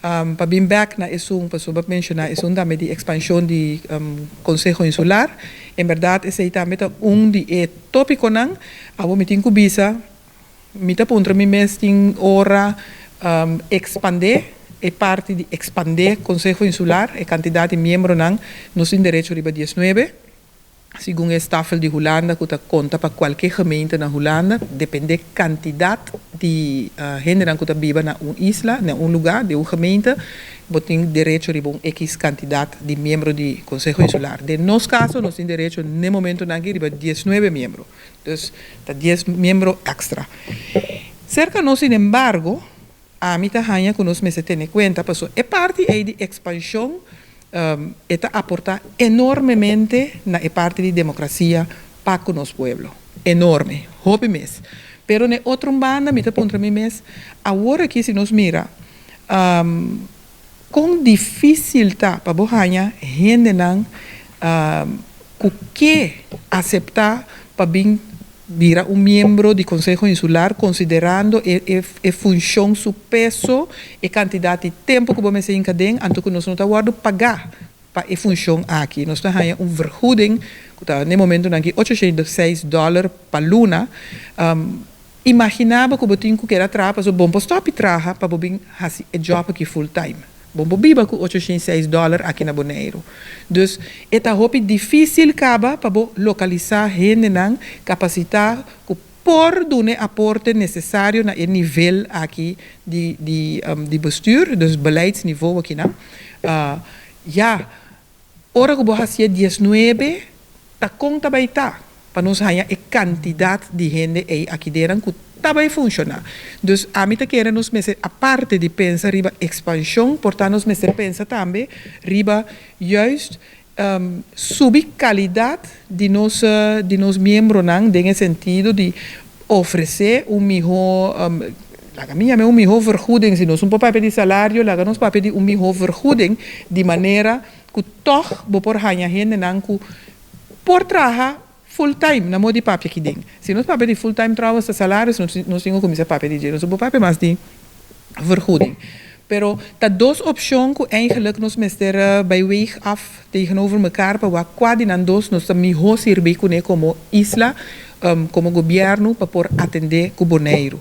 Pa bin bèk na esun, pasobra bo a menshoná esun tambe di ekspanshon di Konseho Insular. En bèrdat esei tambe ta un di e tópikonan. Awor mi tin ku bisa, mi ta puntra mi mes tin ora ekspandé e parti di ekspandé Konseho Insular, e kantidat di miembronan, nos tin derecho riba 19. Segun e stafel di Hulanda ku ta konta pa kualke gemeente na Hulanda, dependé kantidat di hendenan ku ta biba na un isla, na un lugá, den un gemeente, bo tin derecho riba un ekis kantidat di miembro di Konseho Insular. Den nos kaso nos tin derecho n'e momentonan aki riba 19 miembro, dus ta 10 miembro èkstra. Serka nos, sinembargo, ami ta haña ku nos mester tene kuenta pasobra e parti ei di ekspanshon e ta aportá enormemente na e parti di demokrasia pa ku nos pueblo. Enorme. Hopi mes. Pero na e otro banda mi ta puntra mi mes, awor aki si nos mira kon difísil ta pa bo haña hendenan ku ke aseptá pa bin bira un miembro di Konseho Insular, konsiderando e funshon, su peso, e kantidat di tempu ku bo mester hinka den, anto ku nos no ta wòrdu pagá pa e funshon aki. Nos ta haña un vergoeding ku ta na e momentunan aki 806 dòler pa luna. Imaginá bo ku bo tin ku keda traha, pasobra bo no por stòp di traha pa bo bin hasi e job aki full time. Bo no por biba ku 806 dòler aki na Boneiru. Dus e ta hopi difísil kaba pa bo lokalisá hendenan kapasitá ku por duna e aporte nesesario na e nivel aki di bestuur, dus beleidsniveau aki nan. Ya, ora ku bo hasié 19, ta kon ta bai ta pa nos haña e kantidat di hende ei aki den ku ta bai funshoná. Dus ami ta kere nos mester aparte di pensa riba ekspanshon, por ta nos mester pensa tambe riba juist subi kalidat di nos miembronan den sentido di ofresé un mihó, laga mi yam'é un mihó vergoeding, si nos no por papia di salario, laga nos papia di un mihó vergoeding, di manera ku tòg bo por haña hendenan ku por traha full time, na moda di papia aki den. Si nos papia di full time trouwens, salario, nos tin ku kuminsá papia di dje, nos por papia mas di vergoeding. Pero ta dos opshon ku eigenlijk nos mester bij weeg af tegenover mekaar pa wak kua di nan dos nos ta mihó sirbi kuné komo isla, komo gobièrnu pa por atendé ku Boneiru.